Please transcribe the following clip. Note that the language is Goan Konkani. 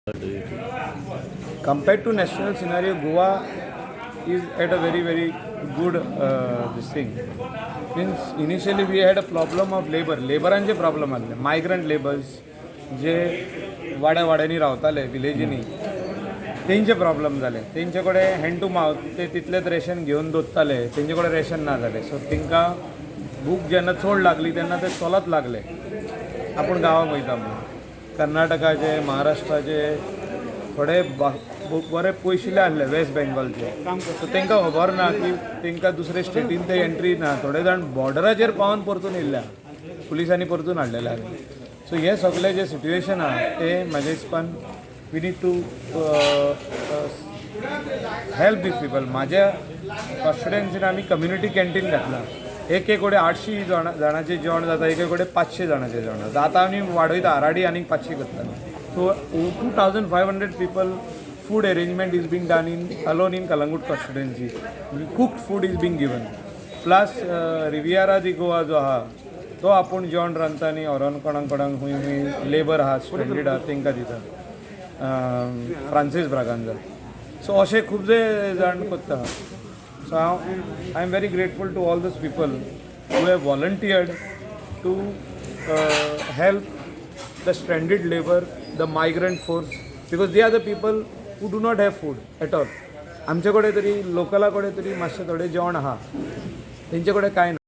Do you think? Compared to national scenario, Goa is at a very very good this thing. Means initially we had a problem of labor. लेबरांचे problem आहले, मायग्रंट लेबर्स जे वाड्या वाड्यांनी रावताले, विलेजींनी, तेंचे प्रॉब्लम जाले. तेंचे कडेन हँड टू मावथ, ते तितलेच रेशन घेवन दवरताले. तेंचे कडेन रेशन ना जालें. सो तांकां भूक जेन्ना चड लागली तेन्ना ते चलत लागले, आपूण गांवाक वयता म्हणून. कर्नाटकाचे, महाराष्ट्राचे थोडे बरे पयशिल्ले आहले, वेस्ट बेंगॉलचे. सो तांकां खबर ना की तांकां दुसरे स्टेटीन ते एंट्री ना. थोडे जाण बॉर्डराचेर पावन परतून येयल्या, पुलिसांनी परतून हाडलेले आहा. सो हे सगळे जे सिट्युएशन आहा ते म्हाज्या हिसपान we need to help these people. म्हाज्या कॉन्स्टिट्युएन्सीन आमी कम्युनिटी कॅन्टीन घातलां. एक एक कडेन 800 जाणांचें जेवण जाता, एक एक कडेन 500 जाणांचें जेवण जाता. आतां आमी वाडयता, आराडी आनीक 500 करता. So 2500 people food arrangement is being done in alone in Calangute constituency. Cooked food is being given. Plus Riviera दी गोवा जो आहा तो आपूण जेवण रांदता आनी व्हरोन कोणाक कोणाक खंय खंय लेबर आहा, स्ट्रेंडेड आहा, तांकां दिता. फ्रांसीस ब्रागांजा. सो अशे खुबशे जाण करता. सो हांव, I am very grateful to all those people who have volunteered to help the stranded labor, the migrant force, because they are the people who do not have food at all. आमचे कडेन तरी, लोकला कडेन तरी मातशें थोडें जेवण आहा, तेंचे कडेन कांय ना.